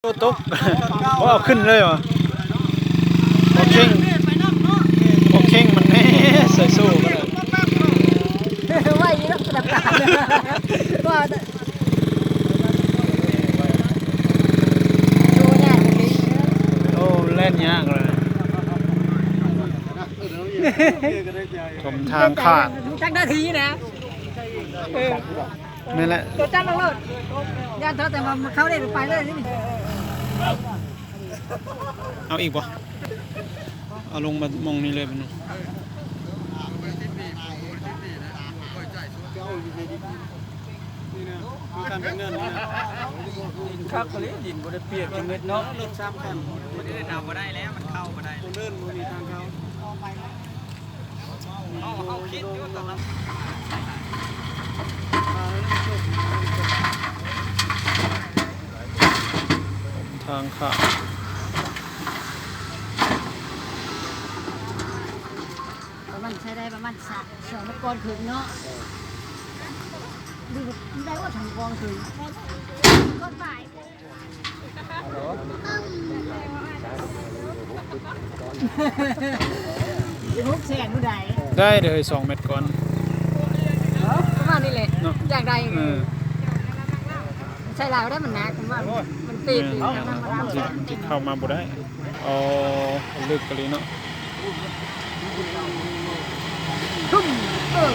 ໂຕຕົກ ບໍ່ເອົາຂຶ້ນເລີຍຫວາ? ບໍ່ເຄັ່ງ ບໍ່ເຄັ່ງມັນແນ່ ໃສ່ໂສ້ກໍໄດ້ ໄວຢູ່ເນາະ ສະດັບການ ວ່າ ໂອ້ ແລ່ນຍາກເລີຍ ຖົມທາງຂ້າງ ຈັກນາທີນະ ເອີ. ແມ່ນແຫຼະ ຕົວຈັບລົງໂລດ ຢ້ານເຂົາ ແຕ່ວ່າມັນເຂົ້າໄດ້ກໍໄປເລີຍນີ້ ເອົາອີກບໍ່? ເອົາລົງມາໝ່ອງນີ້ເລີຍ ນີ້ນະ ມີການດຳເນີນ ດິນຄັກອີ່ຫຼີ ດິນບໍ່ໄດ້ປຽກຈັກເມັດເນາະ ລົດສາມຄັນ ມັນເອີ້ນເອົາບໍ່ໄດ້ແລ້ວ ມັນເຂົ້າບໍ່ໄດ້ ຄົນເດີນບໍ່ມີທາງເຂົ້າ. ເຮົາ ເຮົາຄິດຢູ່ຕອນນັ້ນ ທາງຂ້າມ ປະມານໃຊ້ໄດ້ປະມານສາມ ສອງເມັດກ່ອນເຄິ່ງເນາະ ຫຼືໄດ້ວ່າສອງເມັດກ່ອນເຄິ່ງ ກ່ອນປາຍ. ຫົກແສນຜູ້ໃດ ໄດ້ເດີ ສອງເມັດກ່ອນ ເອີ ປະມານນີ້ແຫຼະເນາະ ຢາກໄດ້ ເອີ ໃຊ້ລາວໄດ້ ມັນໜັກ ມັນວ່າ ໂອ້ຍ ມັນຕິດ ແມ່ນ ມັນຕິດ ມັນຕິດ ເຂົ້າມາບໍ່ໄດ້ ອໍ ເລິກອີ່ຫຼີເນາະ ທຸ່ມ ເອີ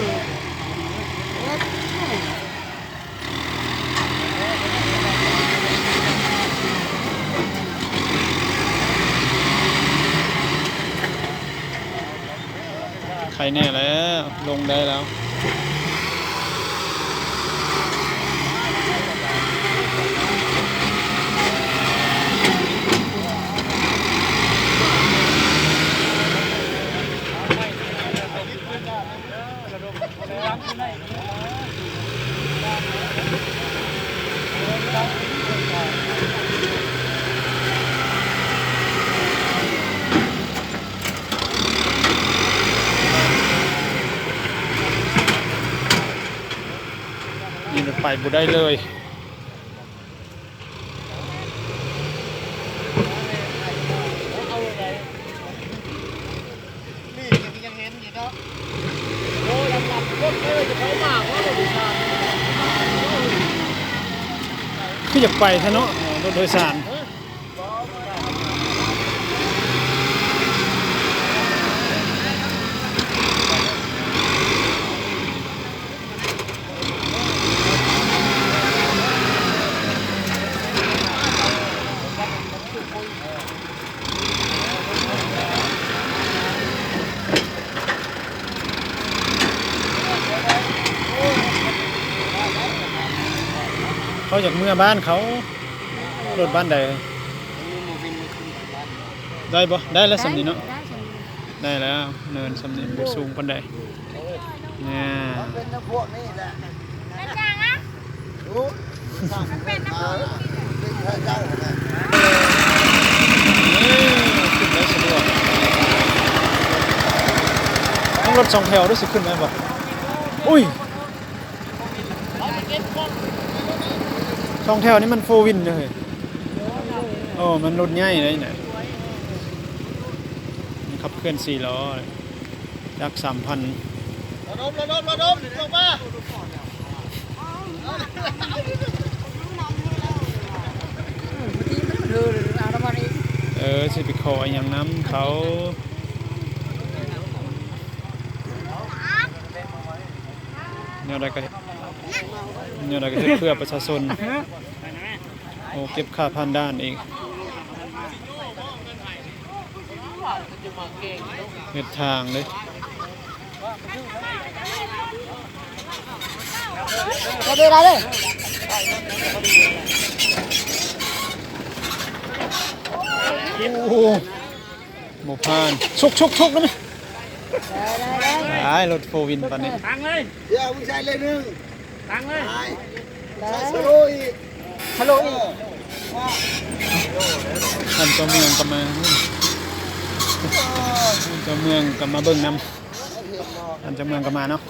ໄຄແນ່ແລ້ວ ລົງໄດ້ແລ້ວ. ນີ້ໄປບໍ່ໄດ້ເລີຍ. ຄືຢາກໄປແທ້ເນາະ ລົດໂດຍສານ. ເຂົາຢາກເມືອບ້ານເຂົາ. ລົດບ້ານໃດ? ໄດ້ບໍ່? ໄດ້ແລ້ວສ່ຳນີ້ເນາະ. ໄດ້ ໄດ້ແລ້ວ ເນີນສ່ຳນີ້ບໍ່ສູງປານໃດ. ແນ່ ມັນເປັນນຳພວກນີ້ແຫຼະ ເປັນຫຍັງອະ? ໂອ້ຍ ມັນເປັນນຳພວກນີ້ແຫຼະ. ເອີ ຂຶ້ນໄດ້ສະດວກ. ຕ້ອງລົດສອງແຖວເດ້ ຊິຂຶ້ນໄດ້ບໍ່? ອຸ້ຍ ສອງແຖວນີ້ມັນໂຟວິນເດ້. ໂອ້ ມັນລົດໃຫຍ່ເດ້ນະ ມັນຂັບເຄື່ອນສີ່ລໍ້ ຈັກສາມພັນ. ລະດົມ ລະດົມ ລະດົມ ລົງມາ. ເອີ ຊິໄປຂໍອີ່ຫຍັງນຳເຂົາ. ແນວໃດກໍເຮັດ ແນວໃດກໍເຮັດເພື່ອປະຊາຊົນ. ໂອ້ ເກັບຄ່າຜ່ານດ່ານອີກ ເຮັດທາງເດ້. ໂອ້ ບໍ່ຜ່ານ. ຊຸກໆໆນຳ. ໄດ້ໆໆ ຫຼາຍລົດໂຟວິນປານນີ້. ຕັງເລີຍ ດຽວ ຜູ້ຊາຍເລີຍໜຶ່ງ. ຕັງເລີຍ ໄປ ໄປ ໃສ່ສະໂລອີກ ສະໂລອີກ. ທ່ານເຈົ້າເມືອງກໍມາ ທ່ານເຈົ້າເມືອງກໍມາເບິ່ງນຳ. ທ່ານເຈົ້າເມືອງກໍມາເນາະ.